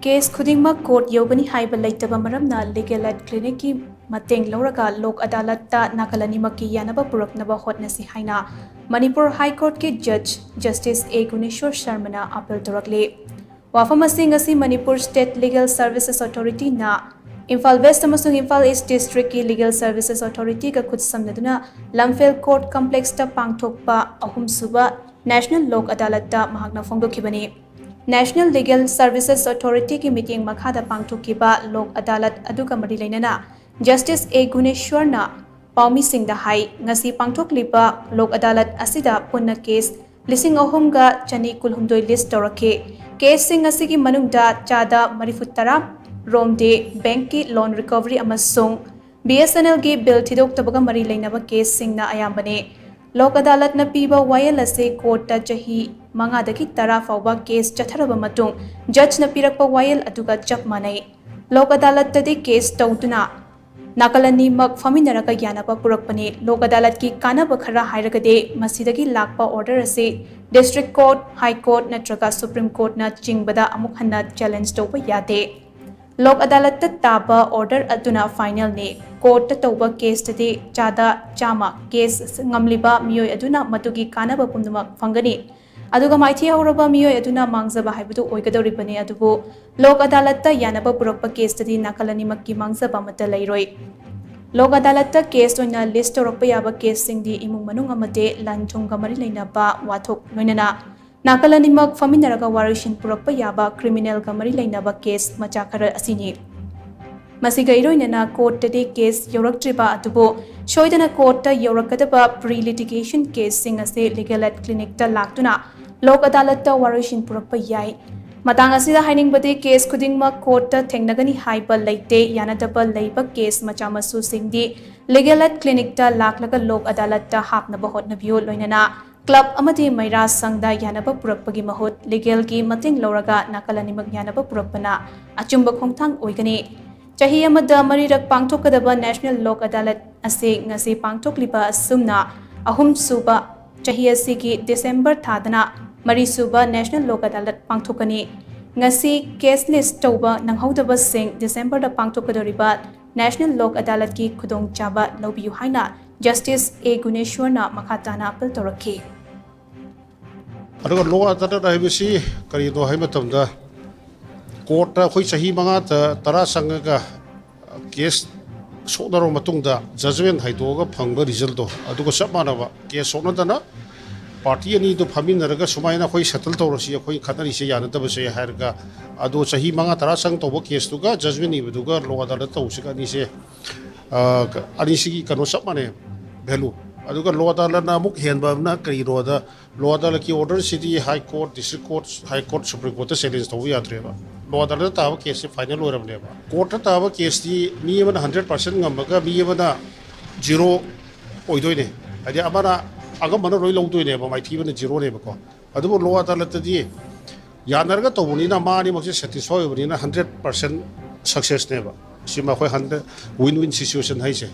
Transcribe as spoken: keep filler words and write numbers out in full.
Case ꯈꯨꯗꯤꯡꯃꯛ court ꯌꯧꯒꯅꯤ ꯍꯥꯏꯕ ꯂꯩꯇꯕ ꯃꯔꯝꯅ ꯂꯤꯒꯦꯜ ꯑꯦꯗ ꯀ꯭ꯂꯤꯅꯤꯛꯀꯤ ꯃꯇꯦꯡ ꯂꯧꯔꯒ ꯂꯣꯛ ꯑꯗꯥꯂꯠꯇ ꯅꯥꯀꯜ ꯑꯅꯤꯃꯛꯀꯤ ꯌꯥꯅꯕ ꯄꯨꯔꯛꯅꯕ ꯍꯣꯠꯅꯁꯤ ꯍꯥꯏꯅ ꯃꯅꯤꯄꯨꯔ ꯍꯥꯏ ꯀꯣꯔꯠꯀꯤ ꯖꯖ ꯖꯁꯇꯤꯁ ꯑꯦ ꯒꯨꯅꯦꯁꯣꯔ ꯁꯔꯃꯅ ꯑꯥꯄꯤꯜ ꯇꯧꯔꯛꯂꯤ꯫ ꯋꯥꯐꯝ ꯑꯁꯤ ꯉꯁꯤ ꯃꯅꯤꯄꯨꯔ ꯁ꯭ꯇꯦꯠ ꯂꯤꯒꯦꯜ ꯁꯔꯚꯤꯁꯦꯁ ꯑꯣꯊꯣꯔꯤꯇꯤꯅ ꯏꯝꯐꯥꯜ ꯋꯦꯁ ꯑꯃꯁꯨꯡ ꯏꯝꯐꯥꯜ ꯏꯁ ꯗꯤꯁꯇ꯭ꯔꯤꯛꯀꯤ ꯂꯤꯒꯦꯜ ꯁꯔꯚꯤꯁꯦꯁ ꯑꯣꯊꯣꯔꯤꯇꯤꯒ ꯈꯨꯠꯁꯝꯅꯗꯨꯅ ꯂꯝꯐꯦꯜ ꯀꯣꯔꯠ ꯀꯝꯄ꯭ꯂꯦꯛꯁꯇ ꯄꯥꯡꯊꯣꯛꯄ ꯑꯍꯨꯝꯁꯨꯕ ꯅꯦꯁꯅꯦꯜ ꯂꯣꯛ ꯑꯗꯥꯂꯠꯇ ꯃꯍꯥꯛꯅ ꯐꯣꯡꯗꯣꯛꯈꯤꯕꯅꯤ꯫ ꯅꯦꯁꯅꯦꯜ ꯂꯤꯒꯦꯜ ꯁꯔꯚꯤꯁꯦꯁ ꯑꯣꯊꯣꯔꯤꯇꯤꯒꯤ ꯃꯤꯠꯌꯦꯡ ꯃꯈꯥꯗ ꯄꯥꯡꯊꯣꯛꯈꯤꯕ ꯂꯣꯛ ꯑꯗꯥꯂꯠ ꯑꯗꯨꯒ ꯃꯔꯤ ꯂꯩꯅꯅ ꯖꯁꯇꯤꯁ ꯑꯦ ꯒꯨꯅꯦꯁ꯭ꯋꯔꯅ ꯄꯥꯎꯃꯤꯁꯤꯡꯗ ꯍꯥꯏ, ꯉꯁꯤ ꯄꯥꯡꯊꯣꯛꯂꯤꯕ ꯂꯣꯛ ꯑꯗꯥꯂꯠ ꯑꯁꯤꯗ ꯄꯨꯟꯅ ꯀꯦꯁ ꯂꯤꯁꯤꯡ ꯑꯍꯨꯝꯒ ꯆꯅꯤ ꯀꯨꯟꯍꯨꯝꯗꯣꯏ ꯂꯤꯁ ꯇꯧꯔꯛꯈꯤ꯫ ꯀꯦꯁꯁꯤꯡ ꯑꯁꯤꯒꯤ ꯃꯅꯨꯡꯗ ꯆꯥꯗ ꯃꯔꯤꯐꯨ ꯇꯔꯥ ꯔꯣꯝꯗꯤ ꯕꯦꯡꯛꯀꯤ ꯂꯣꯟ ꯔꯤꯀꯚꯔꯤ ꯑꯃꯁꯨꯡ ꯕꯤ ꯑꯦꯁ ꯑꯦꯟ ꯑꯦꯜꯒꯤ ꯕꯤꯜ ꯊꯤꯗꯣꯛꯇꯕꯒ ꯃꯔꯤ ꯂꯩꯅꯕ ꯀꯦꯁꯁꯤꯡꯅ ꯑꯌꯥꯝꯕꯅꯤ꯫ ꯂꯣꯛ ꯑꯗꯥꯂꯠꯅ ꯄꯤꯕ ꯋꯥꯌꯦꯜ ꯑꯁꯤ ꯀꯣꯔꯠꯇ ꯆꯍꯤ ꯃꯉꯥꯗꯒꯤ ꯇꯔꯥ ꯐꯥꯎꯕ ꯀꯦꯁ ꯆꯠꯊꯔꯕ ꯃꯇꯨꯡ ꯖꯖꯅ ꯄꯤꯔꯛꯄ ꯋꯥꯌꯦꯜ ꯑꯗꯨꯒ ꯆꯞ ꯃꯥꯟꯅꯩ꯫ ꯂꯣꯛ ꯑꯗꯥꯂꯠꯇꯗꯤ ꯀꯦꯁ ꯇꯧꯗꯨꯅ ꯅꯥꯀꯜ ꯑꯅꯤꯃꯛ ꯐꯝꯃꯤꯟꯅꯔꯒ ꯌꯥꯅꯕ ꯄꯨꯔꯛꯄꯅꯤ꯫ ꯂꯣꯛ ꯑꯗꯥꯂꯠꯀꯤ ꯀꯥꯟꯅꯕ ꯈꯔ ꯍꯥꯏꯔꯒꯗꯤ ꯃꯁꯤꯗꯒꯤ ꯂꯥꯛꯄ ꯑꯣꯔꯗꯔ ꯑꯁꯤ ꯗꯤꯁꯇ꯭ꯔꯤꯛ ꯀꯣꯔꯠ, ꯍꯥꯏ ꯀꯣꯔꯠ ꯅꯠꯇ꯭ꯔꯒ ꯁꯨꯄ꯭ꯔꯤꯝ ꯀꯣꯔꯠꯅ ꯆꯤꯡꯕꯗ ꯑꯃꯨꯛ ꯍꯟꯅ ꯆꯦꯂꯦꯟꯖ ꯇꯧꯕ ꯌꯥꯗꯦ꯫ ꯂꯣꯛ ꯑꯗꯥꯂꯠꯇ ꯇꯥꯕ ꯑꯣꯔꯗꯔ ꯑꯗꯨꯅ ꯐꯥꯏꯅꯦꯜꯅꯤ꯫ ꯀꯣꯔꯠꯇ ꯇꯧꯕ ꯀꯦꯁꯇꯗꯤ ꯆꯥꯗ ꯆꯥꯝꯃ ꯀꯦꯁ ꯉꯝꯂꯤꯕ ꯃꯤꯑꯣꯏ ꯑꯗꯨꯅ ꯃꯗꯨꯒꯤ ꯀꯥꯟꯅꯕ ꯄꯨꯝꯅꯃꯛ ꯐꯪꯒꯅꯤ꯫ ꯑꯗꯨꯒ ꯃꯥꯏꯊꯤ ꯍꯧꯔꯕ ꯃꯤꯑꯣꯏ ꯑꯗꯨꯅ ꯃꯥꯡꯖꯕ ꯍꯥꯏꯕꯗꯨ ꯑꯣꯏꯒꯗꯧꯔꯤꯕꯅꯤ꯫ ꯑꯗꯨꯕꯨ ꯂꯣꯛ ꯑꯗꯥꯂꯠꯇ ꯌꯥꯅꯕ ꯄꯨꯔꯛꯄ ꯀꯦꯁꯇꯗꯤ ꯅꯥꯀꯜ ꯑꯅꯤꯃꯛꯀꯤ ꯃꯥꯡꯖꯕ ꯑꯃꯠꯇ ꯂꯩꯔꯣꯏ꯫ ꯂꯣꯛ ꯑꯗꯥꯂꯠꯇ ꯀꯦꯁ ꯑꯣꯏꯅ ꯂꯤꯁ ꯇꯧꯔꯛꯄ ꯌꯥꯕ ꯀꯦꯁꯁꯤꯡꯗꯤ ꯏꯃꯨꯡ ꯃꯅꯨꯡ ꯑꯃꯗꯤ ꯂꯟ ꯊꯨꯝꯒ ꯃꯔꯤ ꯂꯩꯅꯕ ꯋꯥꯊꯣꯛ, ꯂꯣꯏꯅꯅ ꯅꯥꯀꯜ ꯑꯅꯤꯃꯛ ꯐꯝꯃꯤꯟꯅꯔꯒ ꯋꯥꯔꯣꯏꯁꯤꯟ ꯄꯨꯔꯛꯄ ꯌꯥꯕ ꯀ꯭ꯔꯤꯃꯤꯅꯦꯜꯒ ꯃꯔꯤ ꯂꯩꯅꯕ ꯀꯦꯁ ꯃꯆꯥ ꯈꯔ ꯑꯁꯤꯅꯤ꯫ ꯃꯁꯤꯒ ꯏꯔꯣꯏꯅꯅ ꯀꯣꯔꯠꯇꯗꯤ ꯀꯦꯁ ꯌꯧꯔꯛꯇ꯭ꯔꯤꯕ ꯑꯗꯨꯕꯨ ꯁꯣꯏꯗꯅ ꯀꯣꯔꯠꯇ ꯌꯧꯔꯛꯀꯗꯕ ꯄ꯭ꯔꯤ ꯂꯤꯇꯤꯒꯦꯁꯟ ꯀꯦꯁꯁꯤꯡ ꯑꯁꯤ ꯂꯤꯒꯦꯜ ꯑꯦꯗ ꯀ꯭ꯂꯤꯅꯤꯛꯇ ꯂꯥꯛꯇꯨꯅ ꯂꯣꯛ ꯑꯗꯥꯂꯠꯇ ꯋꯥꯔꯣꯏꯁꯤꯟ ꯄꯨꯔꯛꯄ ꯌꯥꯏ꯫ ꯃꯇꯥꯡ ꯑꯁꯤꯗ ꯍꯥꯏꯅꯤꯡꯕꯗꯤ ꯀꯦꯁ ꯈꯨꯗꯤꯡꯃꯛ ꯀꯣꯔꯠꯇ ꯊꯦꯡꯅꯒꯅꯤ ꯍꯥꯏꯕ ꯂꯩꯇꯦ꯫ ꯌꯥꯅꯗꯕ ꯂꯩꯕ ꯀꯦꯁ ꯃꯆꯥ ꯃꯁꯨꯁꯤꯡꯗꯤ ꯂꯤꯒꯦꯜ ꯑꯦꯗ ꯀ꯭ꯂꯤꯅꯤꯛꯇ ꯂꯥꯛꯂꯒ ꯂꯣꯛ ꯑꯗꯥꯂꯠꯇ ꯍꯥꯞꯅꯕ ꯍꯣꯠꯅꯕꯤꯌꯨ꯫ ꯂꯣꯏꯅꯅ ꯀ꯭ꯂꯕ ꯑꯃꯗꯤ ꯃꯩꯔꯥ ꯁꯪꯗ ꯌꯥꯅꯕ ꯄꯨꯔꯛꯄꯒꯤ ꯃꯍꯨꯠ ꯂꯤꯒꯦꯜꯒꯤ ꯃꯇꯦꯡ ꯂꯧꯔꯒ ꯅꯥꯀꯜ ꯑꯅꯤꯃꯛ ꯌꯥꯅꯕ ꯄꯨꯔꯛꯄꯅ ꯑꯆꯨꯝꯕ ꯈꯣꯡꯊꯥꯡ ꯑꯣꯏꯒꯅꯤ꯫ ꯆꯍꯤ ꯑꯃꯗ ꯃꯔꯤꯔꯛ ꯄꯥꯡꯊꯣꯛꯀꯗꯕ ꯅꯦꯁꯅꯦꯜ ꯂꯣꯛ ꯑꯗꯥꯂꯠ ꯑꯁꯤ ꯉꯁꯤ ꯄꯥꯡꯊꯣꯛꯂꯤꯕ ꯑꯁꯨꯝꯅ ꯑꯍꯨꯝꯁꯨꯕ ꯆꯍꯤ ꯑꯁꯤꯒꯤ ꯗꯤꯁꯦꯝꯕꯔ ꯊꯥꯗꯅ ꯃꯔꯤꯁꯨꯕ ꯅꯦꯁꯅꯦꯜ ꯂꯣꯛ ꯑꯗꯥꯂꯠ ꯄꯥꯡꯊꯣꯛꯀꯅꯤ꯫ ꯉꯁꯤ ꯀꯦꯁ ꯂꯤꯁ ꯇꯧꯕ ꯅꯪꯍꯧꯗꯕꯁꯤꯡ ꯗꯤꯁꯦꯝꯕꯔꯗ ꯄꯥꯡꯊꯣꯛꯀꯗꯧꯔꯤꯕ ꯅꯦꯁꯅꯦꯜ ꯂꯣꯛ ꯑꯗꯥꯂꯠꯀꯤ ꯈꯨꯗꯣꯡꯆꯥꯕ ꯂꯧꯕꯤꯌꯨ ꯍꯥꯏꯅ ꯖꯁꯇꯤꯁ ꯑꯦ ꯒꯨꯅꯦꯁ꯭ꯋꯔꯅ ꯃꯈꯥ ꯇꯥꯅ ꯑꯄꯤꯜ ꯇꯧꯔꯛꯈꯤ꯫ ꯑꯗꯨꯒ ꯂꯣꯛ ꯑꯗꯥꯂꯠ ꯍꯥꯏꯕꯁꯤ ꯀꯔꯤꯅꯣ ꯍꯥꯏꯕ ꯃꯇꯝꯗ, ꯀꯣꯔꯠꯇ ꯑꯩꯈꯣꯏ ꯆꯍꯤ ꯃꯉꯥ ꯇꯔꯥ ꯆꯪꯉꯒ ꯀꯦꯁ ꯁꯣꯛꯅꯔꯕ ꯃꯇꯨꯡꯗ ꯖꯖꯃꯦꯟ ꯍꯥꯏꯗꯣꯛꯑꯒ ꯐꯪꯕ ꯔꯤꯖꯜꯇꯣ ꯑꯗꯨꯒ ꯆꯞ ꯃꯥꯟꯅꯕ꯫ ꯀꯦꯁ ꯁꯣꯛꯅꯗꯅ ꯄꯥꯔꯇꯤ ꯑꯅꯤꯗꯨ ꯐꯝꯃꯤꯟꯅꯔꯒ ꯁꯨꯃꯥꯏꯅ ꯑꯩꯈꯣꯏ ꯁꯦꯇꯜ ꯇꯧꯔꯁꯤ, ꯑꯩꯈꯣꯏ ꯈꯠꯅꯔꯤꯁꯦ ꯌꯥꯅꯗꯕꯁꯦ ꯍꯥꯏꯔꯒ, ꯑꯗꯣ ꯆꯍꯤ ꯃꯉꯥ ꯇꯔꯥ ꯆꯪ ꯇꯧꯕ ꯀꯦꯁꯇꯨꯒ ꯖꯖꯃꯦꯟ ꯏꯕꯗꯨꯒ ꯂꯣꯛ ꯑꯗꯥꯂꯠ ꯇꯧꯕꯁꯤꯒ ꯑꯅꯤꯁꯦ, ꯑ, ꯑꯅꯤꯁꯤꯒꯤ ꯀꯩꯅꯣ ꯆꯞ ꯃꯥꯟꯅꯩ, ꯚꯦꯂꯨ꯫ ꯑꯗꯨꯒ ꯂꯣꯛ ꯑꯗꯥꯂꯠꯅ ꯑꯃꯨꯛ ꯍꯦꯟꯕ ꯑꯃꯅ ꯀꯔꯤꯅꯣꯗ, ꯂꯣꯛ ꯑꯗꯥꯂꯠꯀꯤ ꯑꯣꯔꯗꯔꯁꯤꯗꯤ high court, district court, high court, supreme ꯀꯣꯔꯠꯇ ꯆꯦꯂꯦꯟꯖ ꯇꯧꯕ ꯌꯥꯗ꯭ꯔꯦꯕ꯫ ꯂꯣꯛ ꯑꯗꯥꯂꯠꯇ ꯇꯥꯕ ꯀꯦꯁꯁꯤ ꯐꯥꯏꯅꯦꯜ ꯑꯣꯏꯔꯕꯅꯦꯕ꯫ ꯀꯣꯔꯠꯇ ꯇꯥꯕ ꯀꯦꯁꯇꯤ ꯃꯤ ꯑꯃꯅ ꯍꯟꯗ꯭ꯔꯦꯠ ꯄꯥꯔꯁꯦꯟ ꯉꯝꯃꯒ ꯃꯤ ꯑꯃꯅ ꯖꯤꯔꯣ ꯑꯣꯏꯗꯣꯏꯅꯦ꯫ ꯍꯥꯏꯗꯤ ꯑꯃꯅ, ꯑꯉꯝꯕꯅ ꯂꯣꯏ ꯂꯧꯗꯣꯏꯅꯦꯕ, ꯃꯥꯏꯊꯤꯕꯅ ꯖꯤꯔꯣꯅꯦꯕꯀꯣ꯫ ꯑꯗꯨꯕꯨ ꯂꯣꯛ ꯑꯗꯥꯂꯠꯇꯗꯤ ꯌꯥꯅꯔꯒ ꯇꯧꯕꯅꯤꯅ ꯃꯥ ꯑꯅꯤꯃꯛꯁꯦ ꯁꯦꯇꯤꯁꯐꯥꯏ ꯑꯣꯏꯕꯅꯤꯅ ꯍꯟꯗ꯭ꯔꯦꯠ ꯄꯥꯔꯁꯦꯟ ꯁꯛꯁꯦꯁꯅꯦꯕ꯫ ꯁꯤꯃ ꯑꯩꯈꯣꯏ ꯍꯟꯗ꯭ꯔꯦꯠ ꯋꯤꯟ ꯋꯤꯟ ꯁꯤꯆꯨꯋꯦꯁꯟ ꯍꯥꯏꯁꯦ꯫